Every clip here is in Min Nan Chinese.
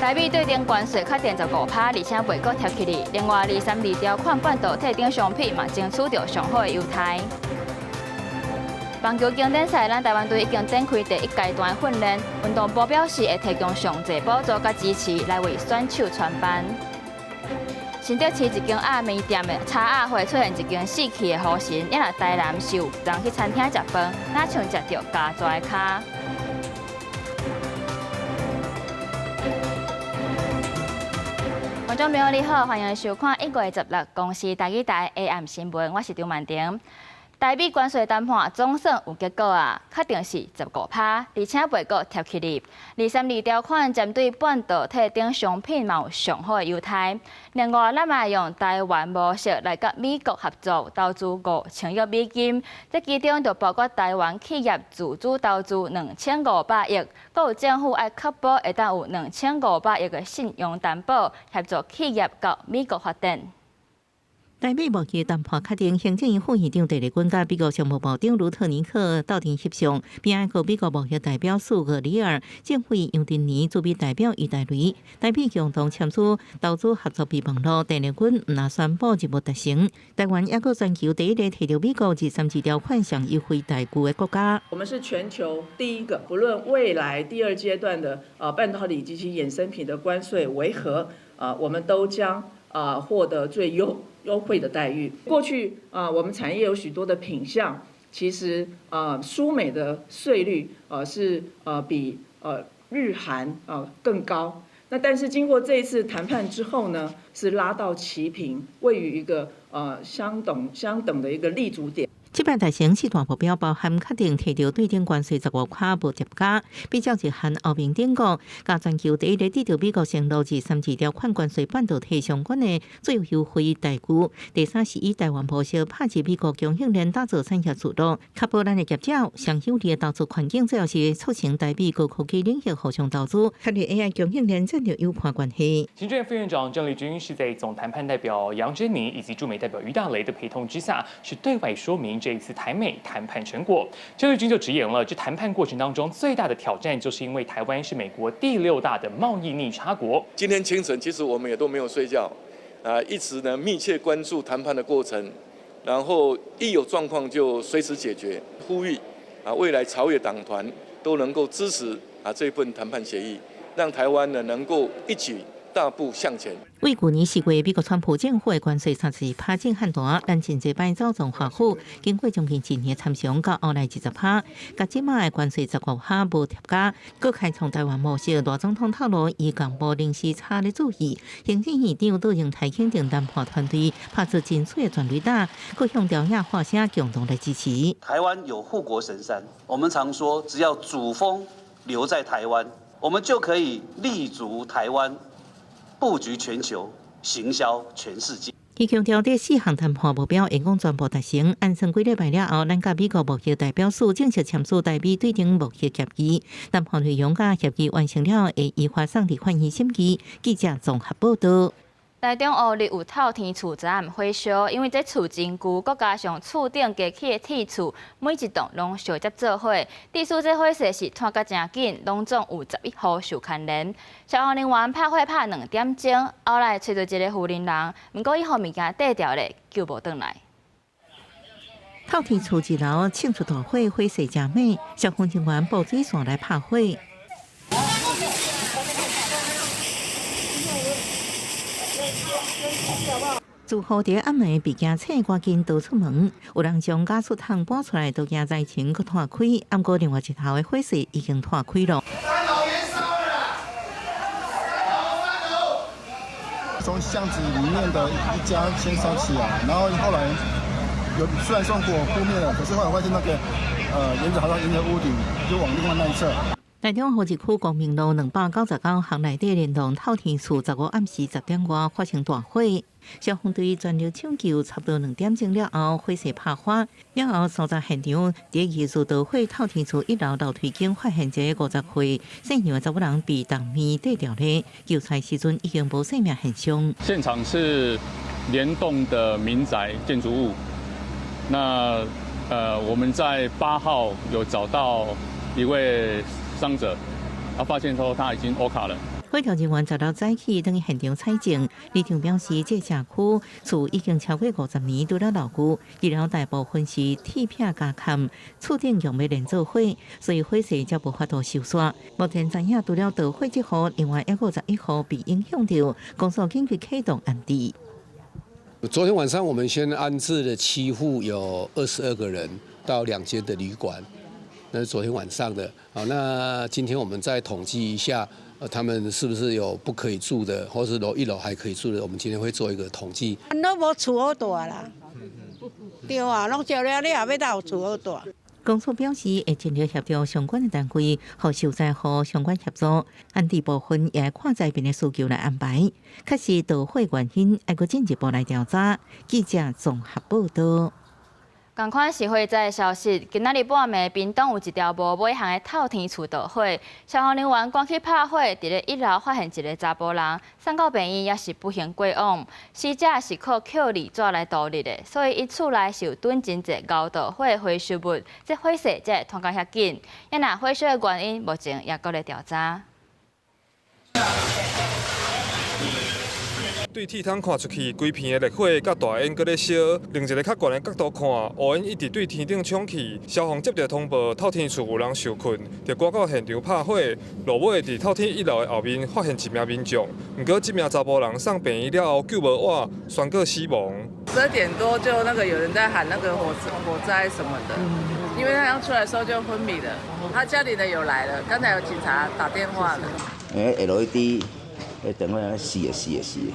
台美對等關稅確定15趴，而且袂閣疊起來。另外，二三二條款半導體等商品嘛，爭取著上好的優待。棒球經典賽，咱台灣隊已經展開第一階段訓練。運動部表示會提供上濟補助佮支持，來為選手傳班。新竹市一間鴨麵店的炒鴨會出現一間死去的雨神，也若台南是有人去餐廳食飯，若像食著加蛇的跤。觀眾朋友你好，歡迎收看1月16公視台語台 AM 新聞，我是張曼婷。台美關稅談判總算有結果啊，確定是15趴，而且袂閣疊起來。二三二條款針對半導體等商品嘛有上好的優待。另外，咱嘛用台灣模式來佮美國合作投資5000億美金，這其中就包括台灣企業自主投資2500億，閣有政府愛確保會當有2500億的信用擔保，協助企業到美國發展。台美貿易談判確定，行政院副院長鄭麗君佮美國商務部長盧特尼克鬥陣翕相，邊仔閣美國貿易代表蘇格里爾、政委楊振寧、駐美代表余大雷，台美共同簽署投資合作備忘錄。鄭麗君毋但宣布任務達成，台灣猶閣全球第一个提著美國二三二條款上優惠待遇的國家。我們是全球第一個，不論未來第二階段的半導體及其衍生品的關稅為何，我們都將獲得最優惠的待遇。過去啊，我們產業有許多的品項，其實啊，輸美的稅率是比日韓更高。那但是經過這一次談判之後呢，是拉到齊平，位於一個相等的一個立足點。這擺達成四大目標，包含確定提著對等關稅15趴無疊加，比照日韓歐盟等國，佮全球第一个得著美國承諾二三二條款關稅半導體相關的最優惠待遇。第三是以台灣模式拍入美國供應鏈打造產業聚落，確保咱的業者上有利的投資環境，最後是促成台美高科技領域互相投資，確立 AI 供應鏈戰略友伴關係。行政院副院長鄭麗君是在總談判代表楊珍妮以及駐美代表俞大雷的陪同之下，是對外說明這一次台美談判成果。鄭麗君就直言了，這談判過程當中最大的挑戰，就是因為台灣是美國第六大的貿易逆差國。今天清晨，其實我們也都沒有睡覺，啊，一直呢密切關注談判的過程，然後一有狀況就隨時解決。呼籲啊，未來朝野黨團都能夠支持啊這份談判協議，讓台灣呢能夠一起大步向前。為舊年4月，美國川普政府的關稅34趴震撼彈，咱真濟擺走狀華府，經過將近一年參詳，到後來20趴，佮這擺的關稅15趴無疊加，閣開創台灣模式。賴總統透露，伊共無零時差咧注意，行政院長杜英台肯定談判團隊拍出真水的全壘打，閣向朝野發聲共同來支持。台灣有護國神山，我們常說，只要主峰留在台灣，我們就可以立足台灣。布局全球，行銷全世界。伊強調，這四項談判目標會講全部達成。按算幾禮拜了後，咱佮美國貿易代表處正式簽署台美對等貿易協議。談判內容佮協議完成了，會依法送立法院審議。記者綜合報道。台中烏日有透天厝昨暗火燒，因為這厝真舊，閣加上厝頂加起的鐵厝，每一棟攏相接做伙。致使這火勢是湠甲誠緊，攏總有11戶受牽連。消防人員拍火拍2點鐘，後來揣著一个婦人人，毋過伊予物件綴著咧，救無轉來。透天厝一樓衝出大火，火勢誠猛，消防人員布水線來拍火。住戶佇暗暝被驚醒，趕緊逃出門。有人將加速桶搬出來，都驚災情閣拖開。毋過另外一頭的火勢已經拖開了。三樓延燒了，三樓三樓。從巷子裡面的一家先燒起來，然後後來有雖然說火撲滅了，可是後來發現那個沿著好像沿著屋頂就往另外那一側。台中湖一區光明路299巷內底連棟透天厝，15暗時10點外發生大火，消防隊全力搶救，差不多2點鐘了後，火勢拍花。了後，所在現場佇藝術導火透天厝一樓樓梯間發現一个50歲姓楊的查某人被重物綴著咧，救出來時陣已經無生命現象。現場是連棟的民宅建築物，那我們在8號有找到一位傷者，他發現說他已經 O 卡了。火調人員16早起轉去現場採證，里長表示，這個社區厝已經超過50年，除了老舊，二樓大部分是鐵片加崁，厝頂用欲連做火，所以火勢才無法度收煞。目前知影除了導火這戶，另外猶閣11戶被影響著，公所緊急啟動安置。昨天晚上我們先安置了七戶，有22個人到兩間的旅館，那是昨天晚上的。好，那今天我們再統計一下。他們是不是有不可以住的，或是樓一樓還可以住的？我們今天會做一個統計。攏無厝好蹛啦，對啊，攏燒了，你也欲佗有厝好蹛。公所表示會盡力協調相關的單位和受災戶相關協助，安置部分也看災民的需求來安排。確實導火原因，愛閣進一步來調查。記者綜合報道。仝款是火災的消息，今仔日半暝，屏東有一條無尾巷的透天厝著火，消防人員趕去拍火，佇咧一樓發現一个查埔人，送到病院也是不幸過往。死者是靠抾字紙來度日的，所以伊厝內是有囤真濟熬著火的回收物，這火勢才會傳到遐緊。啊，若火燒的原因，目前也閣咧調查。對鐵窗看出去，規片的烈火佮大煙閣咧燒。另一个較懸的角度看，烏煙一直對天頂衝去。消防接著通報，透天厝有人受困，就趕到現場拍火。落尾佇透天一樓的後面發現一名民眾，毋過這名查埔人送病院了後救無活，宣告死亡。12點多就那個有人在喊那個火災什麼的，因為他剛出來的時候就昏迷了。他家裡的有來了，剛才有警察打電話了。LED 彼電話死的死的死的，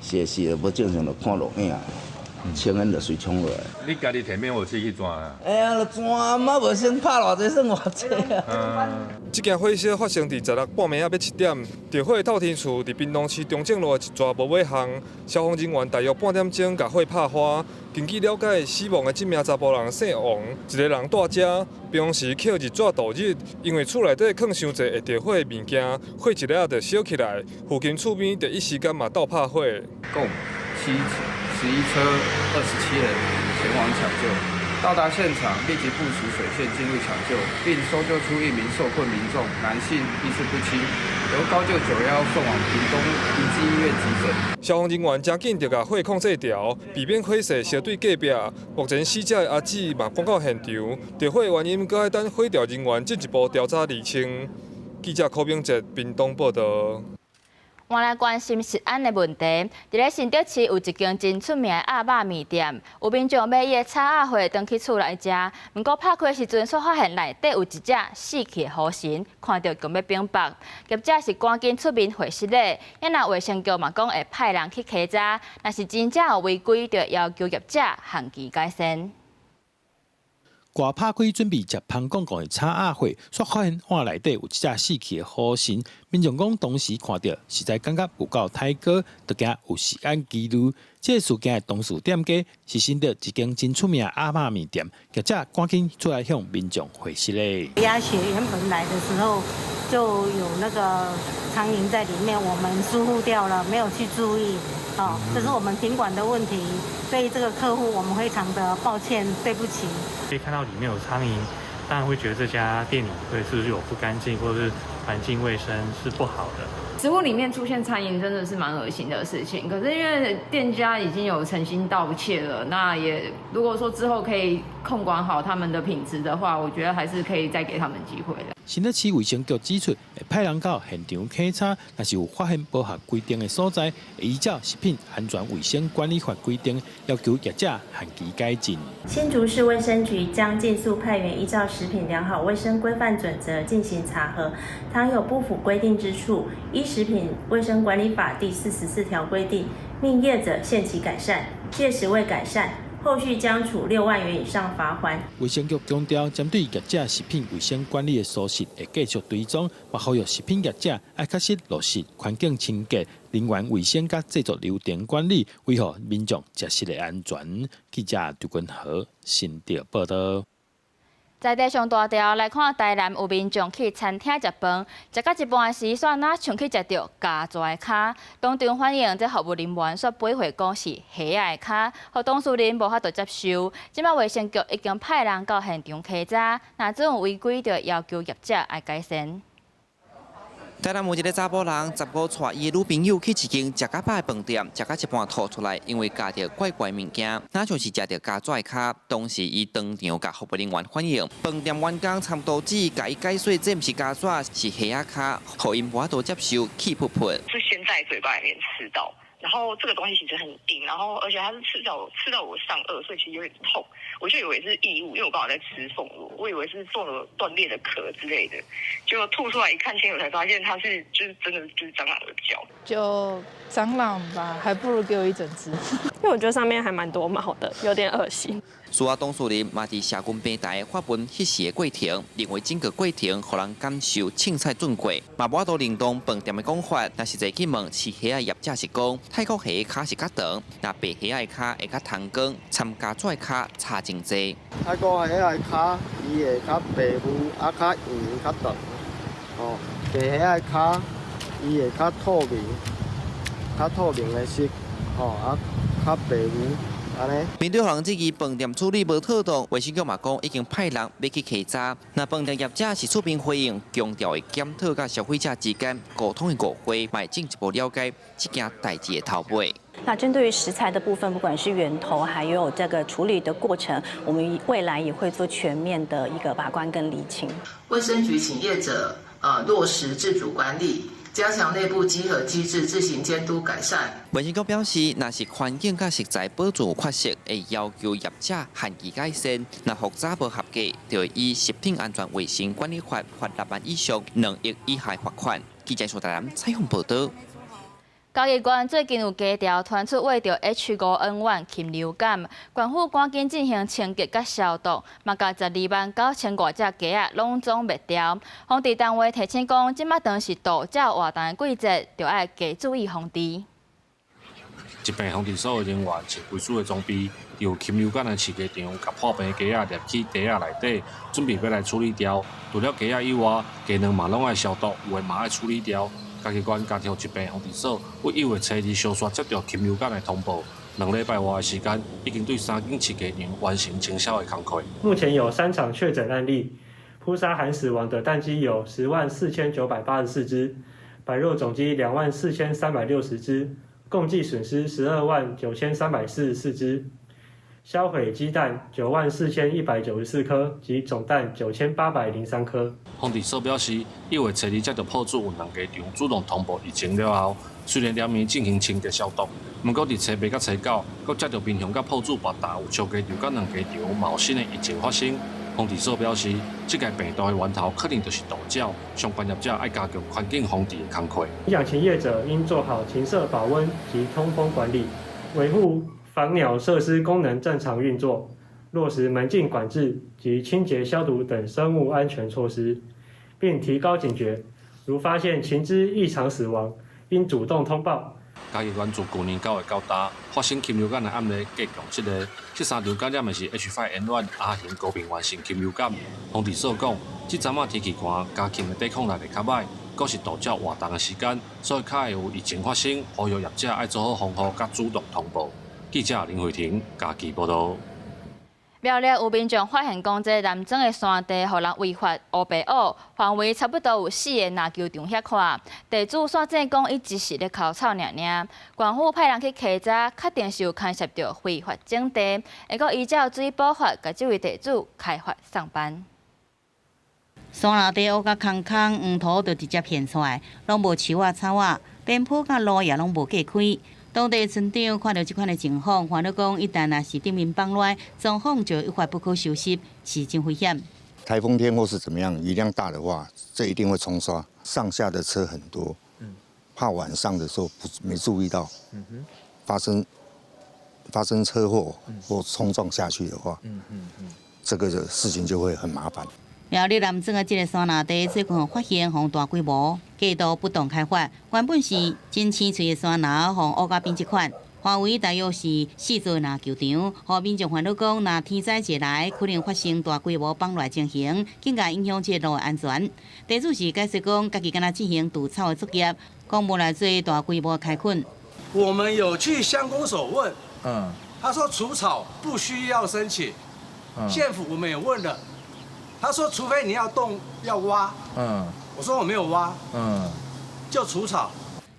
死的死的，無正常就看錄影，青煙就隨衝落來。你家己提滅火器去轉啊？哎呀，就轉嘛，無先拍偌濟算偌濟啊。這件火燒發生佇16半暝仔欲7點，著火透天厝佇屏東市中正路的一座無尾巷，消防人員大約半點鐘共火拍花。根據了解，死亡的這名查埔人姓王，一个人蹛遮，平常時抾字紙度日，因為厝內底囥傷濟會著火的物件，火一下就燒起來，附近厝邊第一時間嘛鬥拍火。共71車27人前往搶救，到達現場立即部署水線進入搶救，並搜救出一名受困民眾，男性，意識不清，由高救91送往屏東醫濟醫院急診。消防人員誠緊就共火控制牢，避免火勢燒對隔壁。目前死者的阿姊嘛趕到現場，著火原因閣愛等火調人員進一步調查釐清。記者柯明哲屏東報導。換來關心食安的問題。佇咧新竹市有一間真出名的鴨肉麵店，有民眾買伊的炒鴨血轉去厝內食，毋過拍開時陣，煞發現內底有一隻死去的虎蟳，看著強欲反縛。業者是趕緊出面回失禮，啊若衛生局嘛講會派人去稽查，若是真正有違規，就要求業者限期改善。蓋拍開準備食芳公公的炒鴨血，煞發現碗內底有一隻死去的虎蟳。民眾講當時看著，實在感覺有夠刣哥，就驚有食安疑慮。這個事件的當事店家是新竹一間真出名的鴨肉麵店，業者趕緊出來向民眾回釋咧。鴨血原本來的時候就有那個蒼蠅在裡面，我們疏忽掉了，沒有去注意。哦，這是我們品管的問題，對這個客戶我們非常的抱歉，對不起。可以看到裡面有蒼蠅，當然會覺得這家店裡會是不是有不乾淨，或者是環境衛生是不好的。食物裡面出現蒼蠅真的是蠻噁心的事情，可是因為店家已經有誠心道歉了，那也如果說之後可以控管好他們的品質的話，我覺得還是可以再給他們機會的。新竹市衛生局指出，會派人到現場檢查，若是有發現無合規定的所在，會依照食品安全衛生管理法規定，要求業者限期改進。新竹市衛生局將盡速派員依照食品良好衛生規範準則進行查核，倘有不符規定之處，依食品衛生管理法第44條規定，命業者限期改善，屆時未改善，後續將處6萬元以上罰鍰。衛生局強調，針對業者食品衛生管理的疏失，會繼續追蹤，嘛呼籲食品業者愛確實落實環境清潔、人員衛生佮製作流程管理，維護民眾食食的安全。記者張君和新竹報導。在地上大條來看，台南有民眾去餐廳食飯，食到一半時，煞若想去食著家蛇的跤，當場反映這服務人員煞回覆講是蝦仔的跤，予當事人無法度接受。這擺衛生局已經派人到現場稽查，若這種違規，就要求業者愛改善。台南有一个查埔人，15帶伊的女朋友去一間食較飽的飯店，食到一半吐出來，因為咬著怪怪物件，若像是食著膠紙的跤。當時伊當場共服務人員反映，飯店員工參刀子共伊解說，這毋是膠紙，是蝦仔跤，予𪜶無法度接受，氣噗噗。是先在嘴巴裡面吃到，然後這個東西其實很硬，然後而且它是刺到我上顎，所以其實有點痛。我就以為是異物，因為我剛好在吃鳳螺，我以為是鳳螺斷裂的殼之類的，結果吐出來一看清楚，才發現它是就是真的就是蟑螂的腳。就蟑螂吧，還不如給我一整隻。因為我覺得上面還蠻多毛的，有點噁心。事後當事人嘛佇社群平台發文彼時的過程，認為整個過程予人感受凊彩準過，嘛無法度認同飯店的講法。但實際去問飼蝦仔業者是講，泰國蝦跤是較長，若白蝦仔的跤會較通光，摻膠紙的跤差真濟。泰國蝦仔的跤，伊會較白膚，啊較圓較長。哦，白蝦仔的跤，伊會較透明，較透明的色，吼啊較白膚。面對予人質疑飯店處理無妥當，衛生局嘛講已經派人欲去稽查。若飯店業者是出面回應，強調會檢討佮消費者之間溝通的誤會，嘛會進一步了解這件代誌的頭尾。那針對於食材的部分，不管是源頭還有這個處理的過程，我們未來也會做全面的一個把關跟釐清。衛生局請業者落實自主管理。加強內部稽核機制，自行監督改善。衛生局表示，若是環境佮食材保存有缺失，會要求業者限期改善；若復查無合格，就會依食品安全衛生管理法罰6萬以上2億以下罰款。記者蘇達南採訪報導。嘉義縣最近有雞巢傳出秽著 H5N1 禽流感，縣府趕緊進行清潔佮消毒，嘛共129,000外隻雞仔攏總滅掉。防治單位提醒講，這馬當是渡鳥活動的季節，著愛加注意防治。疾病防治所的人員穿規組的裝備，有禽流感的飼雞場，共破病雞仔掠去袋仔內底，準備欲來處理掉。除了雞仔以外，雞卵嘛攏愛消毒，有的嘛愛處理掉。嘉義縣加強疾病防治所，於1月初二相續接著禽流感的通報，2禮拜外的時間，已經對3間飼雞場完成清掃的工課。目前有3場確診案例，撲殺含死亡的蛋雞有104,984隻，白肉總雞24,360隻，共計損失129,344隻，銷毀雞蛋94,194顆及種蛋9,803顆。防治所表示，1月初二接著鋪主有2雞場主動通報疫情了後，雖然連暝進行清潔消毒，毋過佇初八佮初九，閣接著民雄佮鋪主別搭有石雞場佮2雞場嘛有新的疫情發生。防治所表示，這个病毒的源頭可能就是渡鳥，相關業者愛加強環境防治的工課。養禽業者應做好禽舍保溫及通風管理，維護防鳥設施功能正常運作，落實門禁管制及清潔消毒等生物安全措施，並提高警覺，如發現禽隻異常死亡，應主動通報。嘉義縣自舊年9月到今，發生禽流感的案例計共7个，這3場感染的是 H5N1 亞型高病原性禽流感。防治所講，這陣仔天氣寒，家禽的抵抗力會較䆀，閣是渡鳥活動的時間，所以較會有疫情發生，呼籲業者愛做好防護，佮主動通報。記者林慧婷嘉義報導。苗栗有民眾發現講，這南庄的山地予人違法烏白挖，範圍差不多有4个籃球場遐寬。地主煞證講，伊只是咧摳草爾爾。縣府派人去稽查，確定是有牽涉著非法徵地，會閣依照水保法，共這位地主開罰送辦。山內地挖甲空空，黃土就直接現出來，攏無樹仔草仔，邊坡佮路也攏無隔開。當地村長看著這款的情況，煩惱講，一旦若是頂面崩落來，狀況就一發不可收拾，是真危險。颱風天或是怎麼樣，雨量大的話，這一定會沖刷。上下的車很多，怕晚上的時候不沒注意到，發生車禍或衝撞下去的話，這個事情就會很麻煩。苗栗南庄的這个山林地最近發現予大規模過度不當開發，原本是真青翠的山林，予挖甲變這款，範圍大約是4座籃球場。予民眾煩惱講，若天災一來，可能發生大規模崩落情形，更加影響這个路的安全。地主是解釋講，家己敢若進行除草的作業，講無來做大規模開墾。我們有去鄉公所問，他說除草不需要申請。縣府我們也問了。他說：“除非你要動要挖，我說我沒有挖，就除草。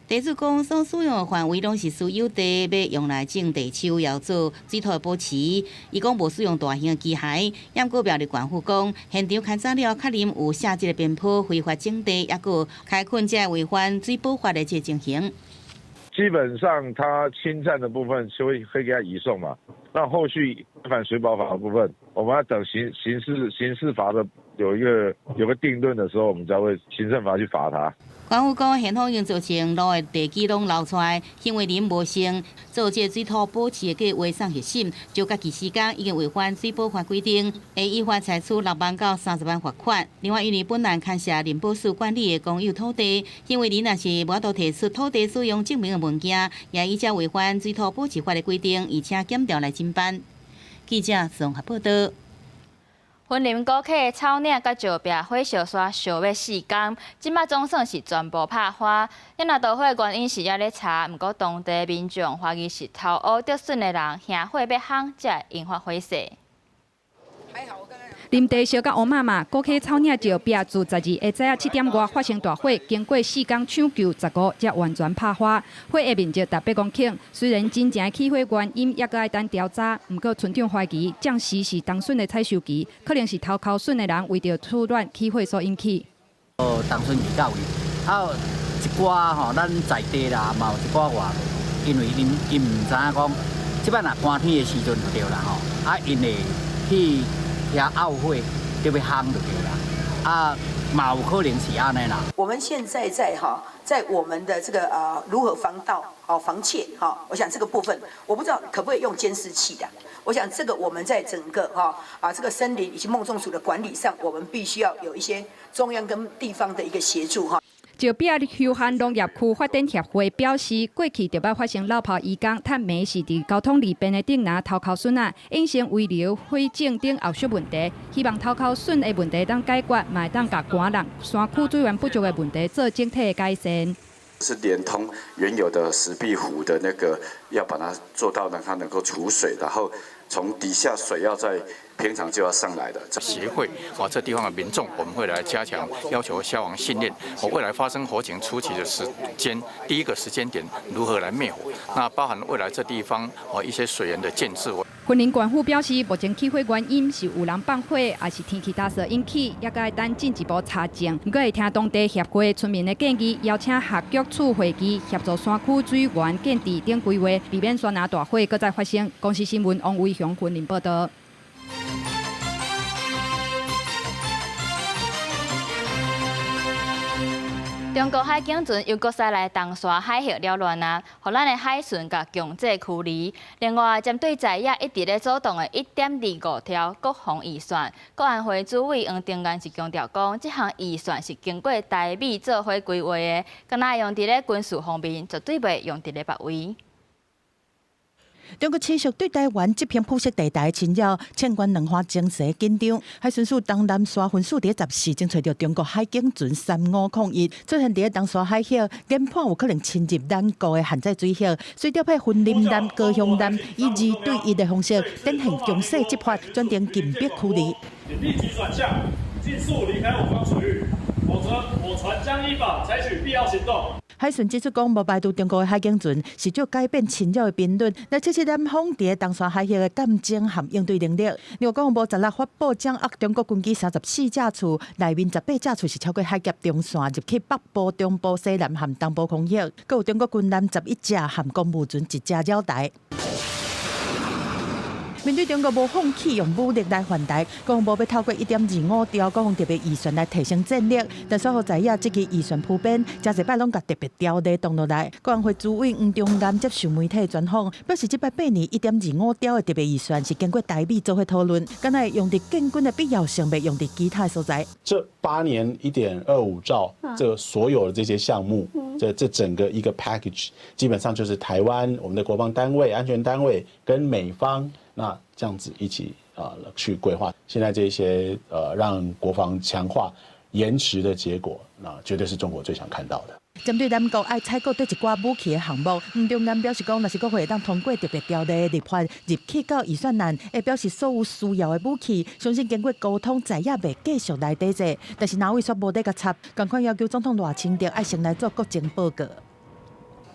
地主講，所使用的範圍攏是私有地，欲用來種地樹，猶做水土的保持。伊講無使用大型的機械，毋過苗栗縣府講，現場勘查了，確認有寫這个邊坡非法徵地，抑閣開墾這違反水保法的這个情形。基本上，他侵佔的部分就會給他移送嘛。那後續反水保法的部分，我們要等刑事法的有個定論的時候，我們才會行政法去罰他。縣府講，現況已經造成路的地基攏流出來，行為人無先做這個水土保持的計畫送核審，就家己時間已經違反水保法規定，會依法採取6萬到30萬罰款。另外，因為本來牽涉林保署管理的公有土地，行為人若是無法度提出土地使用證明的文件，也依照違反水土保持法的規定，而且檢調來偵辦。記者綜合報道。雲林古溪草嶺佮石壁火燒山燒欲四工，這馬總算是全部拍花。咱若導火原因是猶咧查，毋過當地民眾懷疑是偷烏竹筍的人興火欲烘，才會引發火勢。林地燒甲烏麻麻，古溪草嶺石壁自12下早仔7點外發生大火，經過四工搶救15才完全拍花。火的面積達8公頃，雖然真正起火原因猶閣愛等調查，毋過村長懷疑，這時是冬筍的採收期，可能是偷摳筍的人為著取暖起火所引起。哦，冬筍未到位，啊，一寡吼，咱在地啦，嘛有一寡外，因為𪜶𪜶毋知影講，這擺若寒天的時陣就對啦吼，啊，𪜶會去遐漚火，就欲烘就對啦，啊，嘛有可能是按呢啦。我們現在在哈，在我們的這個如何防盜、好防竊，哈，我想這個部分，我不知道可不可以用監視器的。我想這個我們在整個哈啊這個森林以及孟仲署的管理上，我們必須要有一些中央跟地方的一個協助哈。石壁休閒農業區發展協會表示，過去著捌發生老炮移工趁暝時佇交通利便的頂林偷摳筍仔，衍生遺留火種等後續問題。希望偷摳筍的問題當解決，嘛會當共寒人山區水源不足的問題做整體的改善。是連通原有的石壁湖的那個，要把它做到讓它能夠儲水，然後從底下水要在平常就要上來的。協會或這地方的民眾，我們會來加強要求消防訓練。我未來發生火情初期的時間，第一個時間點如何來滅火？那包含未來這地方哦一些水源的建置。雲林縣府表示，目前起火原因是有人放火，抑是天氣乾燥引起，猶閣愛等進一步查證。毋過會聽當地協會村民的建議，邀請學局處會議協助山區水源建置等規劃，避免山林大火閣再發生。公視新聞王維雄雲林報道。中國海警船又閣再來東沙海域擾亂啊，予咱的海巡共強制驅離。另外，針對在野一直咧阻擋的1.25兆國防預算，國安會主委黃定彥是強調講，這項預算是經過台美做伙規劃的，敢若用佇咧軍事方面，絕對袂用佇咧別位。中國持續對台灣這片灰色地帶侵擾，千軍兩岸情勢緊張。海巡署東南沙分署佇14偵揣著中國海警船3501出現佇東沙海域，研判有可能侵入咱國的限制水域，隨調派雲林艦、高雄艦以2對1的方式展現強勢執法，轉成緊逼驅離。請立即轉向，盡速離開我方水域，否則我船將依法採取必要行動。海巡指出講，無排除中國的海警船是藉改變侵擾的頻率，來測試南方佇東沙海域的監偵和應對能力。另外，國防部16發布掌握中國軍機34架次，內面18架次是超過海峽中線入去北部、中部、西南和東部空域，閣有中國軍艦11隻和公務船1隻繞台。面對中國無放棄用武力來犯台，國防部欲透過1.25兆國防特別預算來提升戰力，但煞予在野這個預算鋪編，誠濟擺攏共特別條例擋落來。國安會主委黃重諺接受媒體專訪，表示這擺8年1.25兆的特別預算是經過台美做伙討論，敢若用佇建軍的必要性，袂用佇其他所在。這8年1.25兆，這所有的這些項目，這整個一個 package，基本上就是台灣我們的國防單位、安全單位跟美方。那這樣子一起啊去規劃，現在這些讓國防強化延遲的結果，那絕對是中國最想看到的。針對南國愛採購對一寡武器的項目，黃仲元表示講，若是國會會當通過特別條例立法入去到預算案，會表示所有需要的武器，相信經過溝通，在也袂繼續來抵制。但是藍委卻無咧共插，仝款要求總統賴清德愛先來做國情報告。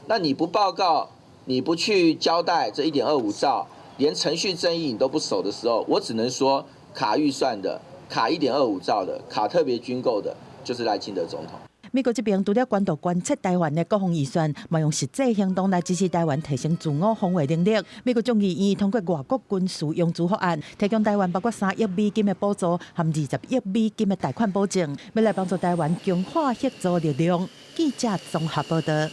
那你不報告，你不去交代這1.25兆，連程序正義你都不守的時候，我只能說卡預算的、卡1.25兆的、卡特別軍購的，就是賴清德總統。美國這邊除了關注關切台灣的國防預算，嘛用實際行動來支持台灣提升自我防衛能力。美國眾議院通過外國軍事融資法案，提供台灣包括3億美金的補助，含20億美金的貸款保證，欲來幫助台灣強化協助力量。記者綜合報道。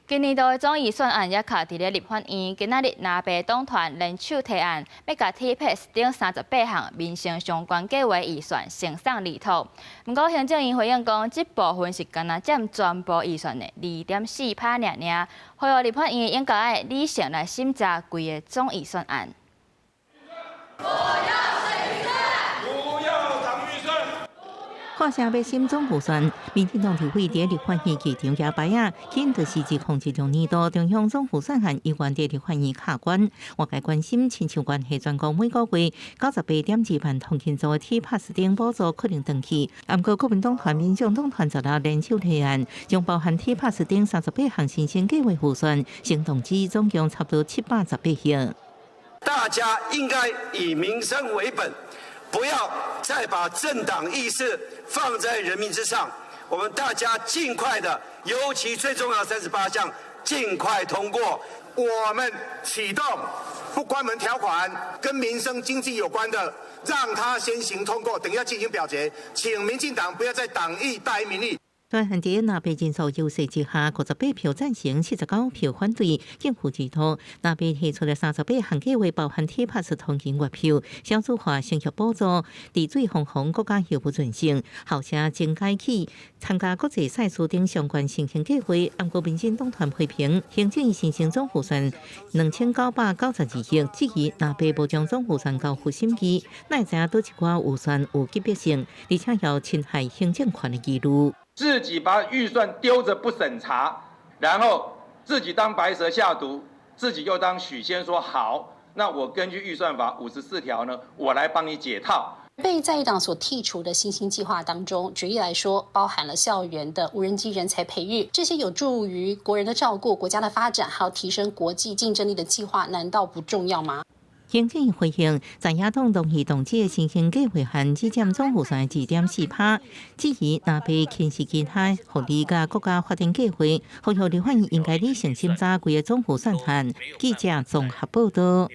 今年度的總預算案也卡佇咧立法院，今仔日藍白黨團聯手提案，欲共 TPAS 等38項民生相關計劃預算呈送立托。毋過行政院回應講，這部分是干焦佔全部預算的2.4趴爾爾，呼籲立法院應該愛理性來審查規个總預算案。我要審預算，不要黨預算。看聲欲審總預算，民進黨立委佇立法院議場舉牌仔，起就是2016年度中央總預算案猶原佇立法院卡關。外界關心，親像關係全國每個月98.2萬通勤族的 T-Pass 等補助可能斷去。毋過國民黨團、民眾黨團十六聯手提案，將包含 T-Pass 等38項新興計劃預算，先動支總共差不多718億。大家應該以民生為本。不要再把政黨意識放在人民之上，我們大家盡快的，尤其最重要38項，盡快通過。我們啟動不關門條款，跟民生經濟有關的，讓它先行通過，等一下進行表決，請民進黨不要再黨意大於民意。在現佇藍白人數優勢之下，58票贊成，79票反對，政府拒通。藍白提出的38項計劃，包含 T-Pass 通勤月票、少子化升學補助、治水防洪國家義務傳承、校舍增改起、參加國際賽事等相關新興計劃。毋過民進黨團批評，行政院申請總預算2992億，質疑藍白無將總預算交付審議，哪會知影佗一寡預算有級別性，而且有侵害行政權的疑慮。自己把預算丟着不審查，然後自己當白蛇下毒，自己又當許仙說好，那我根據預算法54條呢，我來幫你解套。被在野黨所剔除的新興計劃當中，舉例來說，包含了校園的無人機人才培育，這些有助於國人的照顧、國家的發展，還有提升國際競爭力的計劃，難道不重要嗎？行政院回應，在野黨同意動這個新興計劃案只佔總預算2.4趴，質疑藍白輕視其他福利佮國家發展計劃，呼籲立法院應該理性審查規个總預算案。記者綜合報道。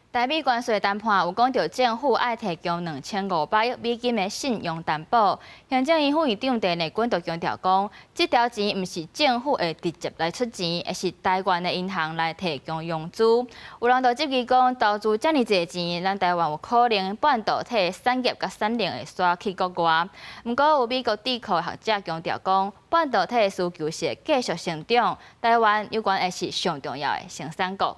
台美關稅談判有講著政府愛提供2500億美金的信用擔保。行政院副院長鄭麗君就強調講，這條錢毋是政府會直接來出錢，而是台灣的銀行來提供融資。有人就質疑講，投資遮爾濟錢，咱台灣有可能半導體產業佮產能會徙去國外。毋過有美國智庫學者強調講，半導體的需求是會繼續成長，台灣猶原會是上重要的生產國。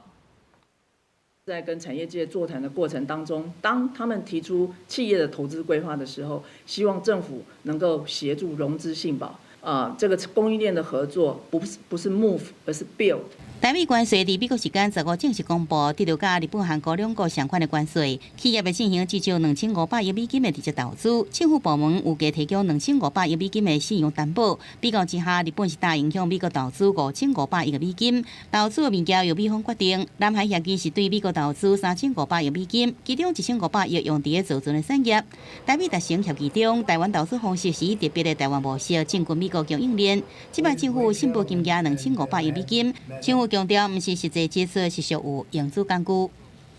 在跟產業界座談的過程當中，當他們提出企業的投資規劃的時候，希望政府能夠協助融資信保。啊，這個供應鏈的合作不是 move，而是 build。台美關稅佇美國時間15正式公布，得著佮日本、韓國兩國相款的關稅，企業欲進行至少2500億美金的直接投資，政府部門預計提供2500億美金的信用擔保。比較之下，日本是答應向美國投資5500億美金，投資的物件由美方決定。南韓協議是對美國投資3500億美金，其中1500億用佇咧造船的產業。台美達成協議中，台灣投資方式是以特別的台灣模式進軍美國供應鏈。這擺政府申報金額2500億美金，政府強調，毋是實際支出，是屬於融資工具。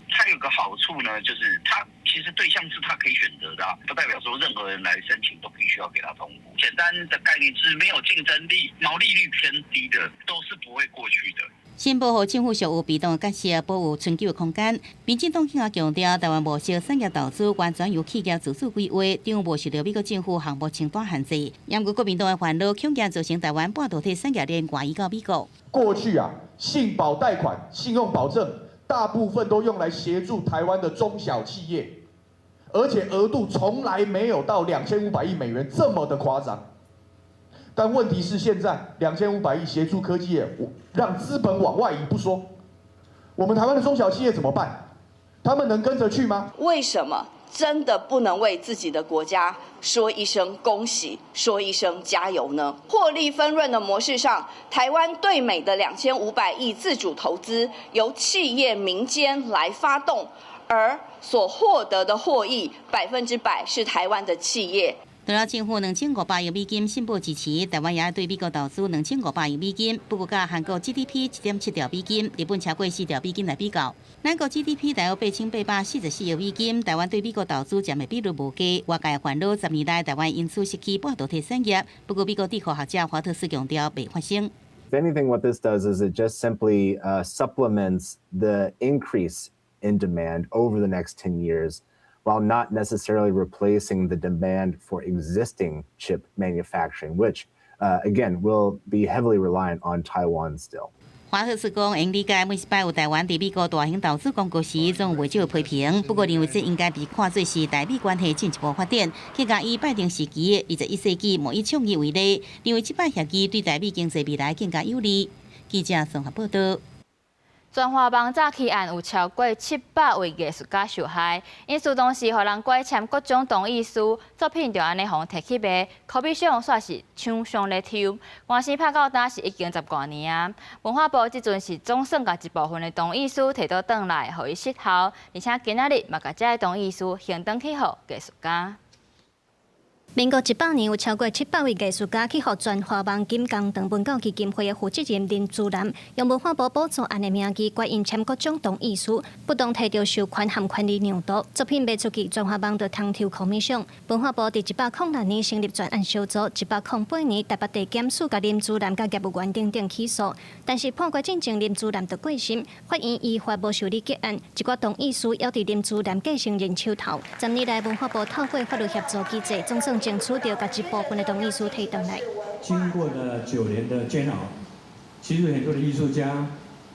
它有個好處呢，就是它其實對象是它可以選擇的，不代表說任何人來申請都必須要給他通過。簡單的概念就是沒有競爭力、毛利率偏低的都是不會過去的。申報予政府屬有被動的角色，保有存久的空間。民進黨更加強調，台灣模式產業投資完全由企業自主規劃，並無受著美國政府項目清單限制。毋過國民黨的煩惱，恐驚造成台灣半導體產業鏈外移到美國。過去啊，信保貸款、信用保證，大部分都用來協助台灣的中小企業，而且額度從來沒有到2500億美元這麼的誇張。但問題是現在2500億協助科技業，讓資本往外移不說，我們台灣的中小企業怎麼辦？他們能跟着去嗎？為什麼真的不能為自己的國家說一聲恭喜，說一聲加油呢？獲利分潤的模式上，台灣對美的2500億自主投資由企業民間來發動，而所獲得的獲益100%是台灣的企業。除了政府2500億美金申報支持，台灣也對美國投資2500億美金，不過佮韓國 GDP 1.7兆美金，日本超過4兆美金來比較，咱國 GDP 大約8844億美金，台灣對美國投資佔的比率無低。外界煩惱10年來台灣因此失去半導體產業，不過美國智庫學者華特斯強調袂發生。 If anything, what this does is it just simply supplements the increase in demand over the next 10 years, while not necessarily replacing the demand for existing chip manufacturing, which, again, will be heavily reliant on Taiwan still. 華特斯講，會理解每一擺有台灣佇美國大型投資廣告時，總有袂少批評。不過認為這應該被看做是台美關係進一步發展。更加以拜登時期的21世紀貿易倡議為例，認為這擺協議對台美經濟未來更加有利。記者綜合報道。全華網詐欺案有超過700位藝術家受害，𪜶當時予人拐簽各種同意書，作品就按呢予人提去賣，可比上煞是廠商咧抽。官司拍到今是已經十外年啊。文化部這陣是總算共一部分的同意書提倒轉來，予伊失效，而且今仔日嘛共這个同意書還轉去予藝術家。民國100年有超過700位藝術家去予全華網金工長文教基金會的負責人林珠南，用文化部補助案的名義，拐𪜶簽各種同意書，不當提著授權和權利讓渡，作品賣出去，全華網就通抽 commission。文化部佇106年成立專案小組，108年台北地檢署共林珠南佮業務員等等起訴，但是判決進前林珠南就過身，法院依法無受理結案，一寡同意書猶佇林珠南繼承人手頭。10年來，文化部透過法律協助機制，總算爭取著共一部分的同意書提轉來。經過了9年的煎熬，其實很多的藝術家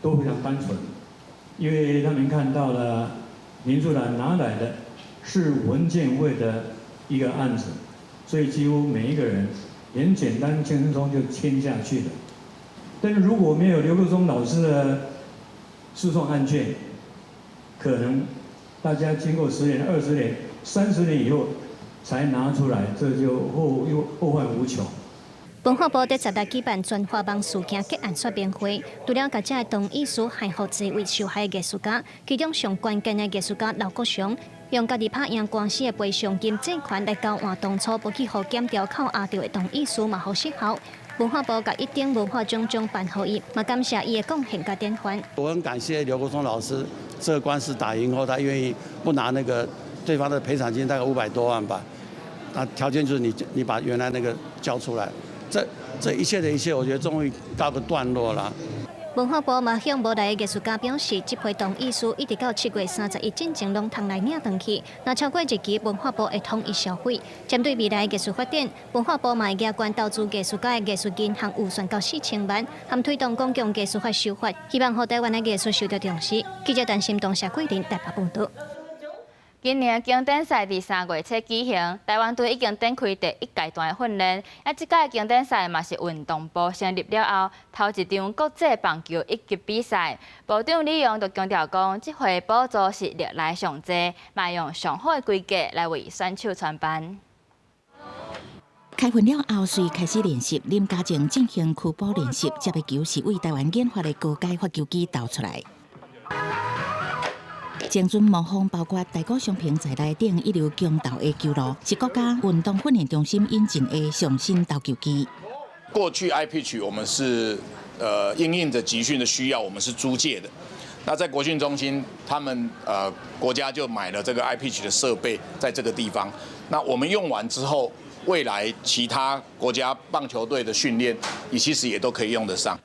都非常單純，因為他們看到了林珠蘭拿來的是文建會的一個案子，所以幾乎每一個人很簡單輕鬆就簽下去了。但是如果沒有劉國松老師的訴訟案件，可能大家經過10年、20年、30年以後，才拿出來，這就後又後患無窮。文化部佇10日舉辦全華網事件結案說明會，除了共這个同意書還予濟位受害藝術家，其中上關鍵的藝術家劉國祥，用家己拍贏官司的賠償金借款來交換當初無去予檢調扣押著的同意書，嘛予失效。文化部共一等文化獎獎頒予伊，嘛感謝伊的貢獻佮典範。我很感謝劉國松老師，這個官司打贏後，他願意不拿那個對方的賠償金，大概500多萬吧。那條件就是你把原來那個交出來，這一切的一切，我覺得終於告個段落了。文化部嘛向無來的藝術家表示，這批同意書一直到7月31進前攏通來領轉去。若超過日期，文化部會統一銷毀。針對未來藝術發展，文化部嘛會加關投資藝術家的藝術銀行預算到4000萬，含推動公共藝術法修法，希望予台灣的藝術受到重視。記者陳心東、謝桂林台北報道。今年經典賽佇3月初舉行，台灣隊已經展開第一階段的訓練。啊，這屆經典賽嘛是運動部成立了後，頭一場國際棒球一級比賽。部長李勇就強調講，這回補助是歷來上濟，嘛用上好的規格來為選手傳班。開訓了後，隨開始練習，林家正進行區步練習，接的球是為台灣研發的高階發球機投出來。精準模仿包括大谷翔平在內等一流強投的球路，是國家運動訓練中心引進的上新投球機。過去 iPitch 我們是因應著集訓的需要，我們是租借的。那在國訓中心，他們國家就買了這個 iPitch 的設備，在這個地方。那我們用完之後，未來其他國家棒球隊的訓練，也其實也都可以用得上。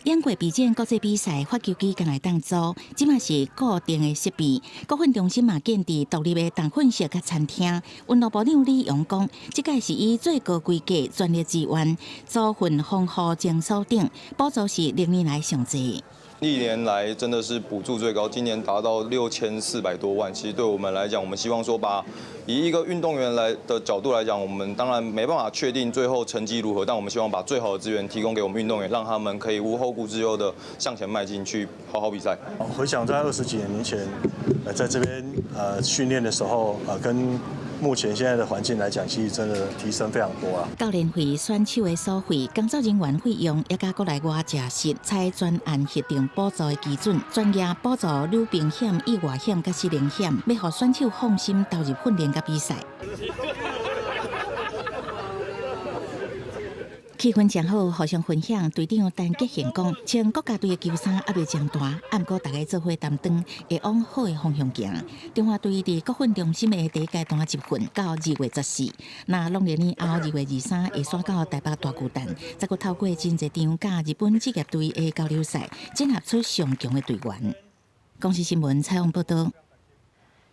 經過備戰國際比賽，發球機敢會當租，這馬是固定的設備。國訓中心嘛建置獨立的重訓室佮餐廳。運動部長李勇講，這屆是以最高規格全力支援，組訓防護情所等，補助是歷年來上濟。歷年來真的是補助最高，今年達到6400多萬。其實對我們來講，我們希望說把以一個運動員來的角度來講，我們當然沒辦法確定最後成績如何，但我們希望把最好的資源提供給我們運動員，讓他們可以無後顧之憂的向前邁進，去好好比賽。回想在20幾年前，在這邊訓練的時候，跟目前現在的環境來講，其實真的提升非常多啊。教練費、選手的所費、工作人員費用，也佮國內外食食，採專案核定補助的基準，專業補助傷病險、意外險佮失能險，欲予選手放心投入訓練佮比賽。氣氛誠好，互相分享。隊長陳傑賢講，穿國家隊的球衫壓力誠大，毋過大家做伙擔當，會往好的方向行。中華隊佇國訓中心的第一階段集訓到2月14，若農曆年後2月23會徙到台北大巨蛋，再閣透過真濟場佮日本職業隊的交流賽，整合出上強的隊員。公視新聞採訪報導。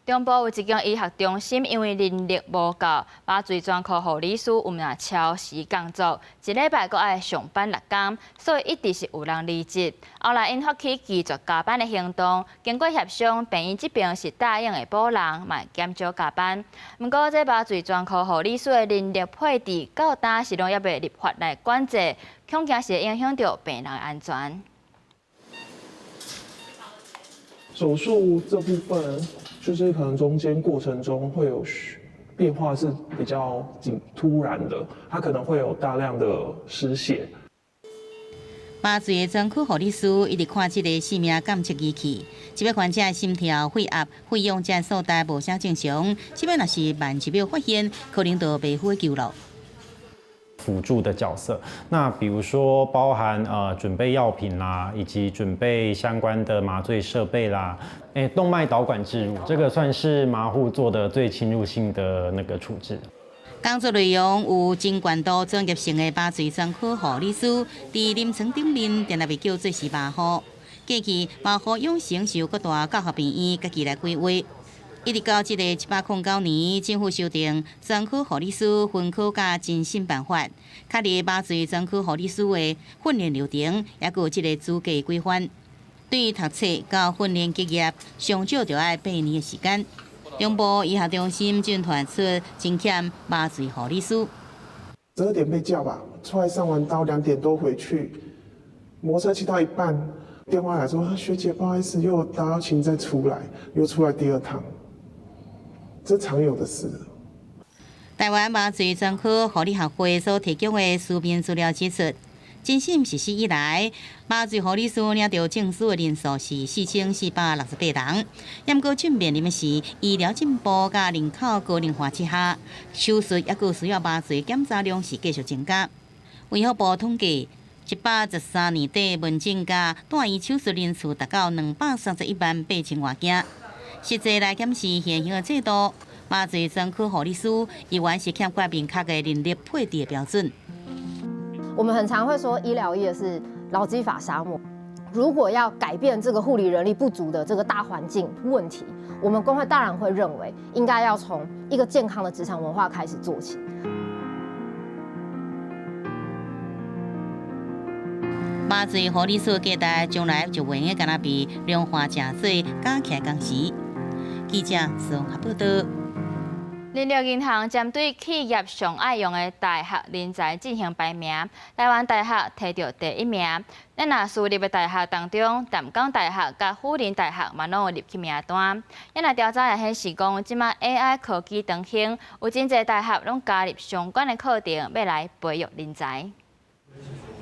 中部有一間醫學中心，因為人力無夠，麻醉專科護理師有影超時工作，一禮拜閣愛上班6工，所以一直是有人離職。後來𪜶發起拒絕加班的行動，經過協商，病院這邊是答應會補人，嘛會減少加班。毋過這麻醉專科護理師的人力配置，到今是攏猶未立法來管制，恐驚是會影響著病人的安全。手術這部分，就是可能中間過程中會有變化，是比較緊突然的，它可能會有大量的失血。麻醉的專科護理師一直看這个生命監測儀器，這擺患者的心跳、血壓、血氧這數值無啥正常，這擺若是慢一秒發現，可能就袂赴救了。輔助的角色，那比如說包含準備藥品啦，以及準備相關的麻醉設備啦，動脈導管置入，這個算是麻護做的最侵入性的那個處置。工作內容有真懸度專業性的麻醉專科護理師，佇臨床頂面定定被叫做是麻護。過去麻護養成是由各大教學病院家己來規劃。一直到這个109年，政府修訂專科護理師分科佮甄審辦法，確立麻醉專科護理師的訓練流程，抑閣有這个資格規範。對讀冊到訓練結業，上少就愛8年的時間。中部醫學中心正傳出真欠麻醉護理師。12點被叫吧，出來上完刀2點多回去，摩托車騎到一半，電話來說學姐不好意思，又有刀要請再出來，又出來第二趟。這常有的事。台灣麻醉專科護理學會所提供的書面資料指出，甄審實施以來，麻醉護理師領著證書的人數是4468人。毋過正面臨的是醫療進步佮人口高齡化之下，手術抑閣需要麻醉檢查量是繼續增加。衛福部統計，113年底門診佮住院手術人數達到231萬8千外件。實際來檢視現行的制度，麻醉專科護理師依然是欠缺明確的人力配置的標準。我們很常會說醫療業是勞基法沙漠。如果要改變這個護理人力不足的這個大環境問題，我們工會當然會認為應該要從一個健康的職場文化開始做起。麻醉護理師價值將來就袂用敢若被量化誠濟加起來工時。記者綜合報導。人力銀行針對企業上愛用的大學人才進行排名，台灣大學提著第一名。咱若私立的大學當中，淡江大學佮輔仁大學嘛攏有入去名單。咱若調查也顯示講，這馬 AI 科技當興，有真濟大學攏加入相關的課程，欲來培育人才。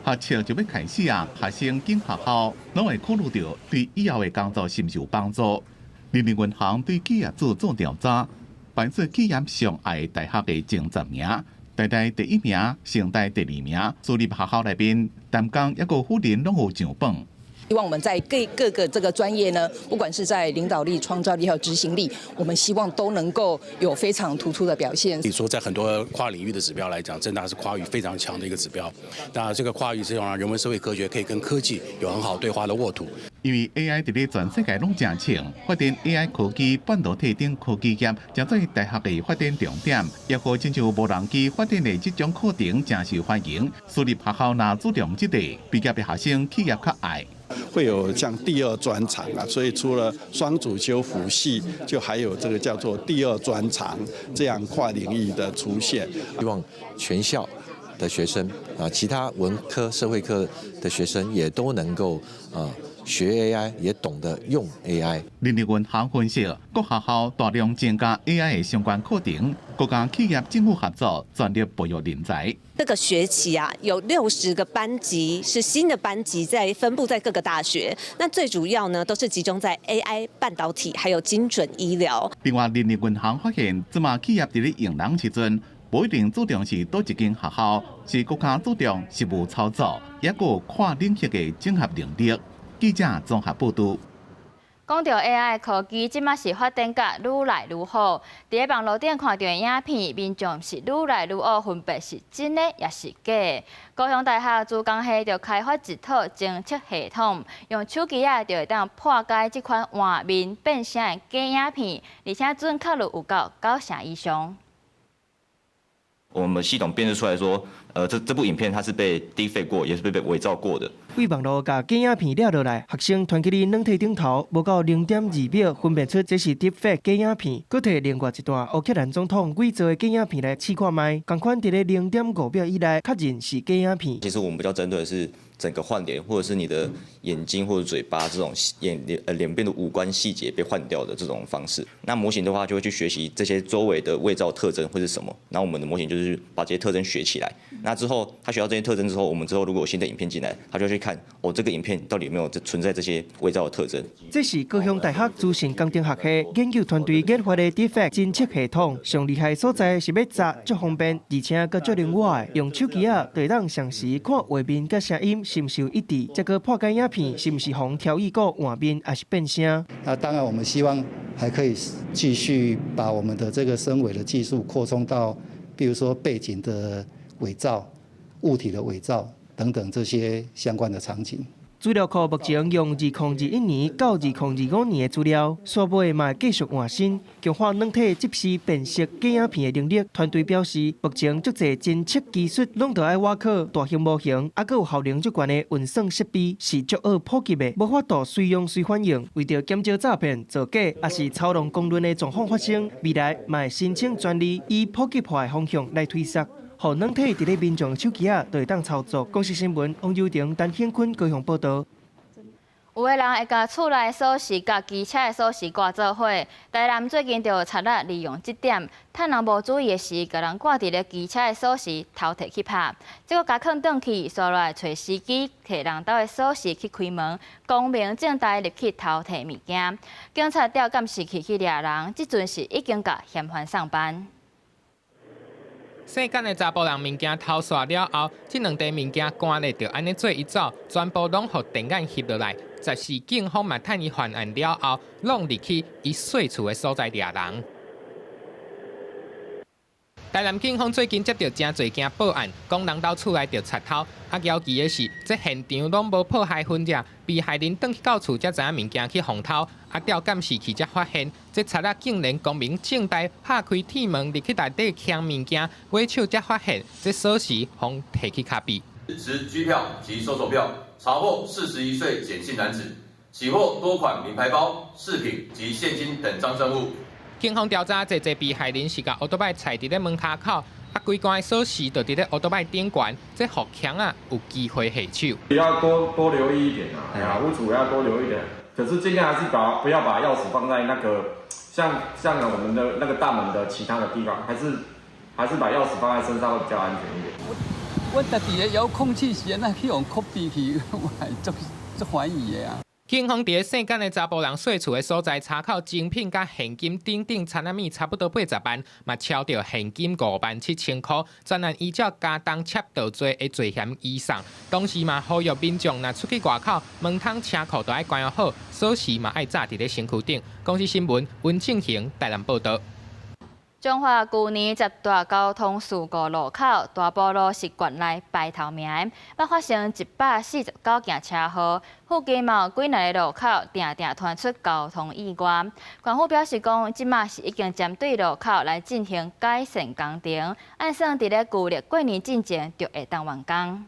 學測就欲開始啊！學生進學校，攏會考慮著對以後的工作是毋是有幫助。人力銀行對企業主做調查，排出企業上愛大學的前10名，台大第一名，成大第二名，私立學校內面，淡江抑閣輔仁攏有上榜。希望我們在各各個這個專業呢，不管是在領導力、創造力還有執行力，我們希望都能夠有非常突出的表現。你說在很多跨領域的指標來講，政大是跨域非常強的一個指標。那這個跨域是讓人文社會科學可以跟科技有很好對話的沃土。因為 AI 佇咧全世界攏誠衝，發展 AI 科技、半導體等科技業，成做大學的發展重點。抑好親像無人機發展的這種課程誠受歡迎。私立學校若注重這個，畢業的學生企業較愛。會有像第二專長啊，所以除了雙主修輔系，就還有這個叫做第二專長這樣跨領域的出現。希望全校的學生啊，其他文科、社會科的學生也都能夠啊學 AI，也懂得用 AI。人力銀行分析，各學校大量增加 AI 的相關課程，閣佮企業、政府合作，全力培育人才。這個學期啊，有60個班級是新的班級，在分布在各個大學。那最主要呢，都是集中在 AI、半導體，還有精準醫療。另外，人力銀行發現，這馬企業佇咧用人時陣，無一定注重是佗一間學校，是閣較注重實務操作，抑閣跨領域的整合能力。記者綜合報導。講著 AI 科技，這馬是發展甲愈來愈好。佇咧網路頂看著的影片，民眾是愈來愈學分辨是真的抑是假的。高雄大學資工系就開發一套偵測系統，用手機仔就會當破解這款換面變聲的假影片，而且準確率有到九成以上。我們系統辨識出來說，這部影片它是被 deepfake 過，也是被偽造過的。對網路共假影片掠落來，學生傳去你軟體頂頭，無夠0.2秒分辨出這是 deepfake 假影片，閣提另外一段烏克蘭總統偽造的假影片來試看覓，仝款佇咧0.5秒以內確認是假影片。其實我們比較針對的是整個換臉，或者是你的眼睛或者嘴巴這種眼臉臉邊的五官細節被換掉的這種方式。那模型的話就會去學習這些周圍的偽造特徵會是什麼，然後我們的模型就是把這些特徵學起來。那之後他學到這些特徵之後，我們之後如果有新的影片進來，他就去看哦，這個影片到底有沒有存在這些偽造的特徵。這是高雄大學資訊工程學系研究團隊研發的 Deepfake 偵測系統，上厲害所在是欲查足方便，而且閣足靈活的，用手機仔就會當同時看畫面佮聲音是毋是有一致，再閣破解影片是毋是予調戲過換面抑是變聲。那當然，我們希望還可以繼續把我們的這個深偽的技術擴充到，比如說背景的偽造、物體的偽造等等這些相關的場景。資料庫目前用2021年到2025年的資料，煞尾嘛會繼續換新，強化軟體即時辨識假影片的能力。團隊表示，目前足濟偵測技術攏著愛倚靠大型模型，猶閣有效能足懸的運算設備，是足好普及的，無法度隨用隨反應。為著減少詐騙、造假，抑是操弄公論的狀況發生，未來嘛會申請專利，以普及化的方向來推捒。予軟體佇咧民眾手機仔就會當操作。公視新聞王柔婷、陳顯坤高雄報導。有的人會共厝內鎖匙佮機車的鎖匙掛做伙。台南最近就有賊仔利用這點，趁人無注意的時，共人掛佇咧機車的鎖匙偷提去拍，結果共囥轉去，煞來揣司機提人兜的鎖匙去開門，光明正大入去偷提物件。警察調監視器去掠人，這陣是已經共嫌犯送辦。細漢的查埔人物件偷紲了後，這兩袋物件趕咧就按呢做一走，全部攏予電眼翕落來。十四警方嘛趁伊犯案了後，攏入去伊稅厝的所在掠人。台南警方最近接著誠濟件報案，講人兜厝內著賊偷。啊，枵奇的是，這現場攏無破壞痕跡，被害人轉去到厝才知影物件去予偷。啊，調監視器才發現，這賊仔竟然光明正大拍開鐵門入去內底搶物件，尾手才發現這鎖匙予提去跤臂。持拘票及搜索票，查獲41歲簡姓男子，起獲多款名牌包、飾品及現金等贓證物。警方調查，這濟被害人是共歐多擺踩佇咧門跤口，啊，規罐的鎖匙就佇咧歐多擺頂懸，這予賊仔有機會下手。要多多留意一點啊，哎呀，屋主要多留意一點。可是盡量還是把不要把鑰匙放在那個像我們的那個大門的其他的地方，還是把鑰匙放在身上會比較安全一點。我家己的遙控器是按怎去予 copy 去，我會足足懷疑的啊。警方佇咧細漢的查埔人稅厝的所在查扣精品佮現金等等田仔物，差不多80萬，嘛抄著現金5萬7千箍。專案依照加重竊盜罪的罪嫌移送。同時嘛呼籲民眾若出去外口，門窗車庫都愛關好，鎖匙嘛愛紮佇咧身軀頂。公視新聞溫正行台南報導。彰化舊年十大交通事故路口大埔路是縣內排頭名的，捌發生149件車禍。附近嘛有幾若个路口，定定傳出交通意外。縣府表示講，這馬是已經針對路口來進行改善工程，按算佇咧舊曆過年進前就會當完工。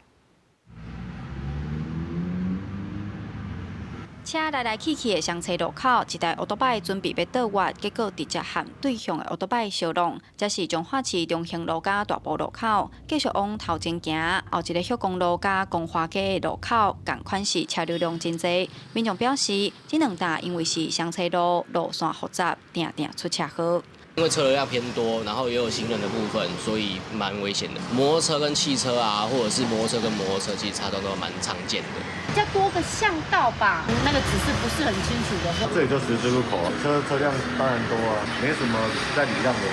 車來來去去的雙叉路口，一台歐多擺準備欲倒彎，結果直接和對向的歐多擺相撞。這是彰化市中興路佮大埔路口，繼續往頭前行，後一个歇公路佮光華街的路口，仝款是車流量真濟。民眾表示，這兩搭因為是雙叉路，路線複雜，定定出車禍。因為車流量偏多，然後也有行人的部分，所以蠻危險的。摩托車跟汽車啊，或者是摩托車跟摩托車，其實擦撞都蠻常見的。比較多個巷道吧，那個指示不是很清楚的。這裡就十字路口，車輛當然多啊，沒什麼在禮讓的吧。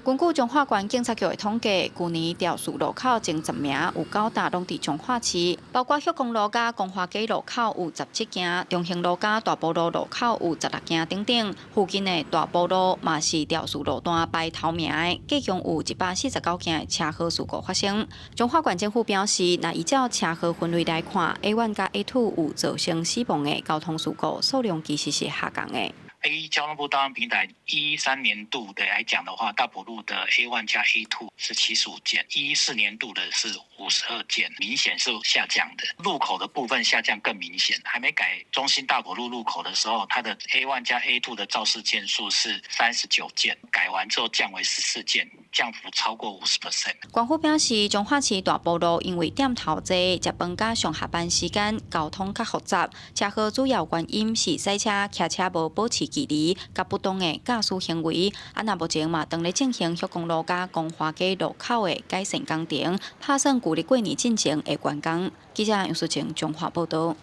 根據彰化縣警察局的統計，舊年肇事路口前十名有九搭攏佇彰化市，包括歇公路佮光華街路口有17件，中興路佮大埔路路口有16件等等。附近的大埔路嘛是肇事路段排頭名的，計共有149件的車禍事故發生。彰化縣政府表示，若依照車禍分類來看，A1佮 A2 有造成死亡的交通事故數量其實是下降的。 A 交通部大安平台13年度的來講的話，大埔路的 A1 加 A2 是75件，14年度的是52件，明顯是下降的。路口的部分下降更明顯，還沒改中心大埔路路口的時候，它的 A1 加 A2 的肇事件數是39件，改完之後降為14件，降幅超過50%。官府表示，彰化市大埔路因為店頭濟，食飯佮上下班時間交通較複雜，車禍主要原因是賽車、騎車無保持距離，佮不當的駕駛行為。啊，那目前嘛，當咧進行歇公路佮光華街路口的改善工程，拍算舊曆過年進前會完工。記者楊淑晴彰化報導。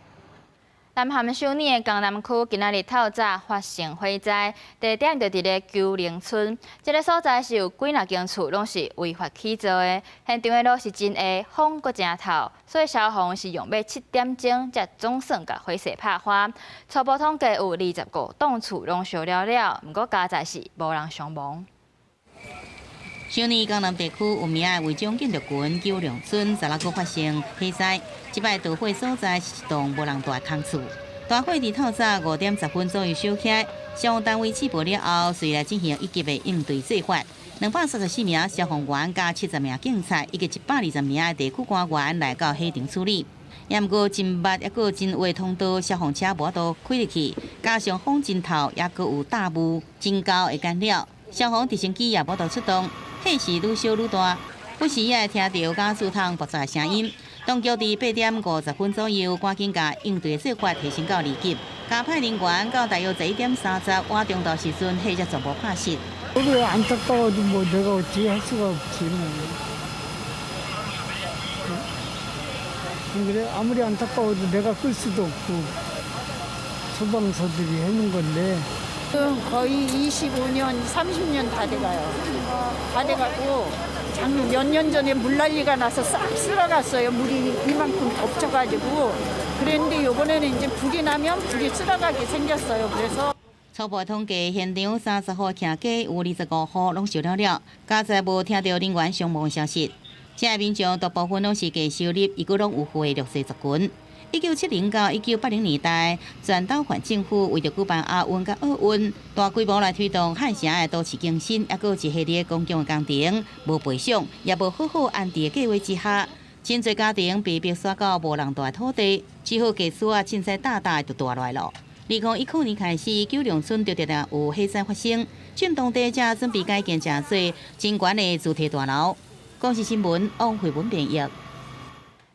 南韓首爾的江南區今仔日透早發生火災，地點就佇咧鳩陵村。這个所在是有幾若間厝攏是違法起造的，現場的雨是真下，風閣誠透，所以消防是用欲7點鐘才總算共火勢拍花。初步統計有25棟厝攏燒了了，毋過佳哉是無人傷亡。首爾江南地區有名的違章建築群鳩陵村，昨昏閣發生火災。這擺導火所在是一棟無人蹛的空厝。大火佇透早5點10分左右燒起來，消防單位試報了後，隨來進行一級的應對做法。234名消防員佮70名警察，以及120名的地區官員來到火場處理。也毋過真密，抑閣真狹通道，消防車無法度開入去，加上風真透，抑閣有大霧，真高的干擾，消防直升機也無法度出動。火勢愈燒愈大，不時也會聽著瓦斯桶爆炸的聲音。當局佇8點50分左右，趕緊共應對做法提升到2級，加派人員到大約11點30倚中晝時陣，火才全部拍熄。 우리안타까워도내가어찌할수가없지뭐그래아무리안타까워도내가끌수도없고소방서들이해는건데 거의 25년, 30년 다 돼가요. 다 돼가고 작년 몇 년 전에 물난리가 나서 싹 쓸어갔어요. 물이 이만큼 덮쳐가지고 그랬는데 이번에는 이제 불이 나면 불이 쓸어가게 생겼어요. 그래서 初步統計，現場30戶徛家有25戶攏燒了了，佳哉無聽著人員傷亡消息。這个民眾大部分攏是低收入，抑閣攏有戶的弱勢族群。1970到1980年代，全斗煥政府為著舉辦亞運佮奧運，大規模來推動漢城的都市更新，抑閣有一系列公共工程，無賠償，也無好好安置的計劃之下，真濟家庭被迫徙到無人蹛的土地，只好家私啊，凊彩搭搭就蹛來囉。2019年開始，鳩陵村就定定有火災發生，鎮當地才準備改建成做真懸的主題大樓。公視新聞王慧文編譯。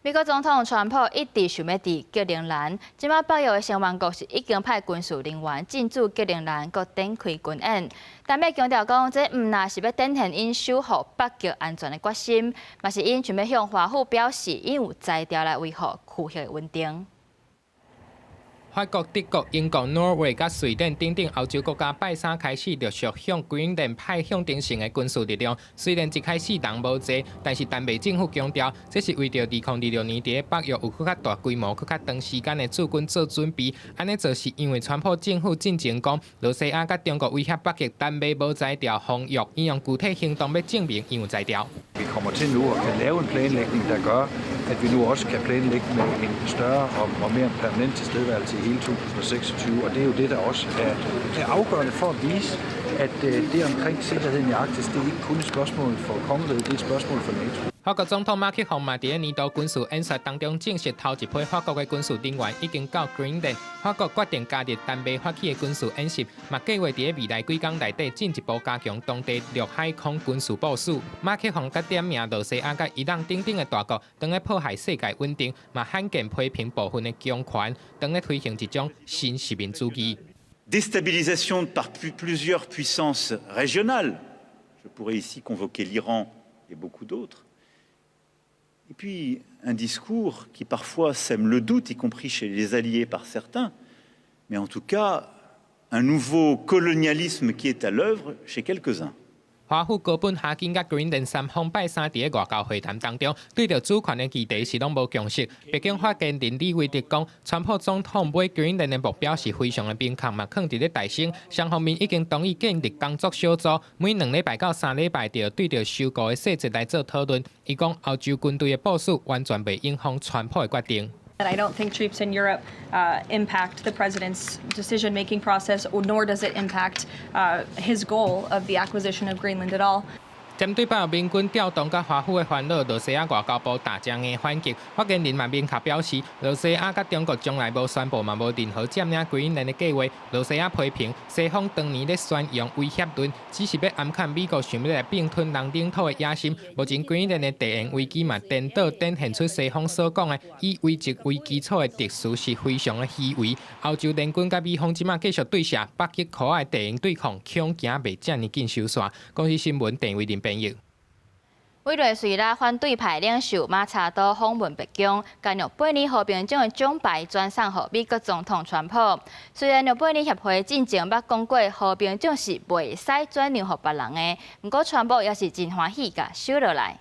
美國總統川普一直想欲佇格陵蘭，這馬北約的成員國是已經派軍事人員進駐格陵蘭，閣展開軍演。丹麥強調講，這毋但是欲展現𪜶守護北極安全的決心，嘛是𪜶想欲向華府表示，𪜶有才調來維護區域的穩定。法國、德國、英國、挪威佮瑞典等等歐洲國家，拜三開始陸續向格陵蘭派象徵性的軍事力量。雖然一開始人無濟，但是丹麥政府強調，這是為著2026年佇北約有閣較大規模、閣較長時間的駐軍做準備。按呢做是因為川普政府進前講，羅西亞佮中國威脅北極，丹麥無才調防禦，𪜶用具體行動欲證明𪜶有才調。 Vi kommer til nu at kan lave en planlægning, der gør, at vi nu også kan planlægge med en større og mere permanent tilstedeværelse i hele 2026. Og det er jo det, der også er afgørende for at vise, at det omkring sikkerheden i Arktis, det er ikke kun et spørgsmål for kongeriget, det er et spørgsmål for NATO. 法國總統馬克宏嘛，佇咧年度軍事演說當中證實，頭一批法國的軍事人員已經到 Greenland。法國決定加入丹麥發起的軍事演習，嘛計劃佇咧未來幾工內底進一步加強當地陸海空軍事部署。馬克宏閣點名露西亞佮伊朗等等的大國，當咧破壞世界穩定，嘛罕見批評部分的強權，當咧推行一種新殖民主義。 Déstabilisation par plusieurs puissances régionales. Je pourrais ici convoquer l'Iran et beaucoup d'autres. Et puis, un discours qui parfois sème le doute, y compris chez les alliés par certains, mais en tout cas, un nouveau colonialisme qui est à l'œuvre chez quelques-uns. 華府哥本哈根佮格林蘭三方拜三佇咧外交會談當中，對著主權的議題是攏無共識。白宮發言人李維特講，川普總統買格林蘭的目標是非常的明確，嘛囥佇咧台上。雙方面已經同意建立工作小組，每2禮拜到3禮拜就對著收購的細節來做討論。伊講，歐洲軍隊的部署完全袂影響川普的決定。 I don't think troops in Europe impact the president's decision-making process, nor does it impact his goal of the acquisition of Greenland at all. 針對北約盟軍調動佮華府的煩惱，羅西亞外交部大聲的反擊。發言人嘛明確表示，羅西亞佮中國從來無宣布嘛無任何佔領格陵蘭的計劃。羅西亞批評西方當年咧宣揚威脅論，只是欲掩蓋美國想欲來併吞人領土的野心。目前格陵蘭的地緣危機嘛顛倒展現出西方所講的以規則為基礎的秩序是非常的虛偽。歐洲聯軍佮美方這馬繼續對射北極箍的地緣對抗，恐驚袂遮爾緊收煞。公視新聞鄭偉林編譯。委內瑞拉反對派領袖馬查多訪問白宮，共諾貝爾和平獎的獎牌轉送予美國總統川普。雖然諾貝爾協會進前捌講過和平獎是袂使轉讓予別人的，毋過川普也是真歡喜，共收落來。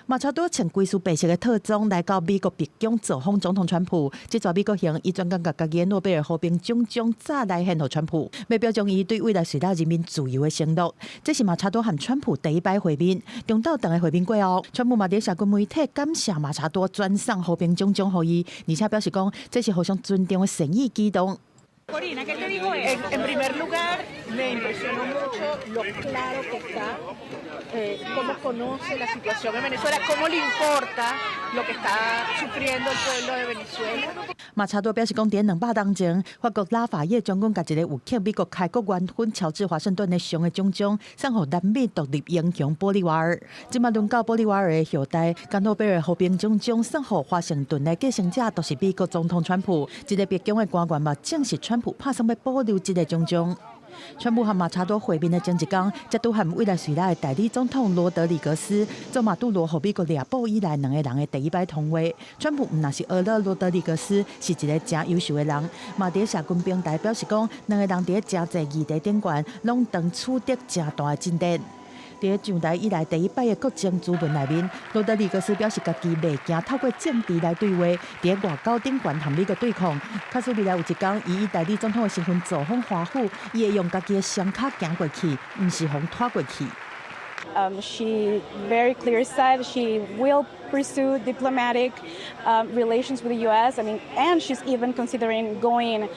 馬查多穿規束白色的套裝來到美國白宮造訪總統川普。這逝美國行，伊專工共家己的諾貝爾和平獎獎早來獻予川普，欲表彰伊對委內瑞拉人民自由的承諾。這是馬查多和川普第一擺會面，中晝兩个會面過後，川普嘛佇社群媒體感謝馬查多轉送和平獎獎予伊，而且表示講這是互相尊重的善意舉動。 En primer lugar, me impresionó mucho lo claro que está, cómo conoce la situación en Venezuela, cómo le importa lo que está sufriendo el pueblo de Venezuela. 馬查多表示講，佇200冬前，法國拉法葉將軍共一个有客美國開國元勳喬治華盛頓的像的獎章送予南美獨立英雄玻利瓦爾。這馬輪到玻利瓦爾的後代，共諾貝爾和平獎章送予華盛頓的繼承者，就是美國總統川普。這个白宮的官員嘛，證實川普拍算欲保留這个獎章。川普和馬查多會面的前一工，才拄和委內瑞拉的代理總統羅德里格斯做馬杜羅予美國掠捕以來，兩个人的第一擺通話。川普毋若是呵咾羅德里格斯是一个誠優秀的人，嘛佇社群平台表示講，兩个人佇誠濟議題頂懸，攏當取得誠大的進展。佇上台以來第一擺的國情諮文內面，羅德里格斯表示家己袂驚透過政治來對話，佇外交頂懸和美國對抗。假使未來有一工，伊以代理總統的身份造訪華府，伊會用家己的雙跤行過去，毋是予人拖過去。 She very clear said she will pursue diplomatic relations with the U.S. I mean, and she's even considering going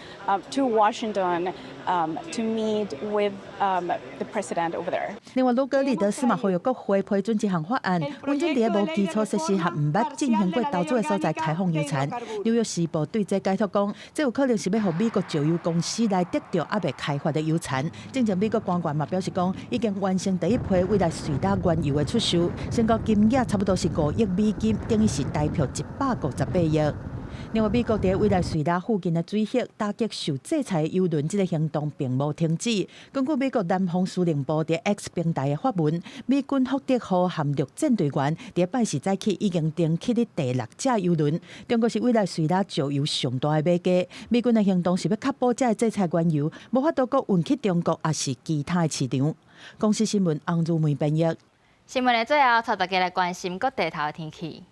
to Washington to meet with the president over there. 另外，羅格里德斯嘛呼籲國會批准這項法案，允准佇無基礎設施和毋捌進行過投資的所在開放油田。紐約時報對這解讀講，這有可能是欲予美國石油公司來得著猶未開發的油田。進前美國官員嘛表示講，已經完成第一批委內瑞拉原油的出售，成交金額差不多是5億美金，等於是台票158億。另外，美國佇委內瑞拉附近的水域打擊受制裁的油輪，這个行動並無停止。根據美國南方司令部佇 X 平台的發文，美軍福德號和陸戰隊員佇拜四早起已經登去的第六隻油輪。中國是委內瑞拉石油上大的買家，美軍的行動是欲確保這个制裁原油無法度閣運去中國，抑是其他的市場。公視新聞洪如梅編譯。新聞的最後，帶大家來關心各地頭的天氣。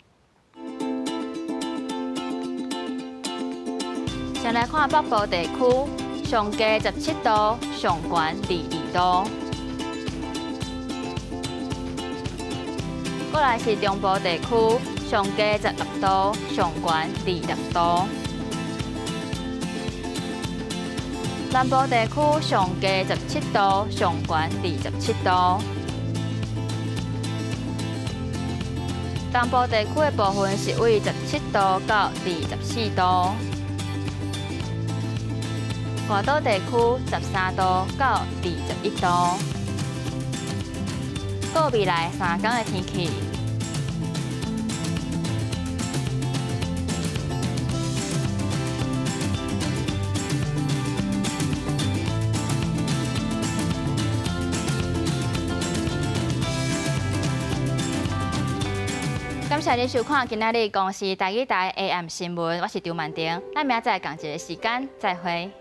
先來看北部地區，上低17度，上懸22度。過來是中部地區，上低16度，上懸26度。南部地區上低17度，上懸27度。東部地區的部分是為17度到24度，外島地區13度到21度。閣未來3工的天氣。感謝你收看今仔日公視台語台 AM 新聞，我是張曼婷，咱明仔載仝一个時間再會。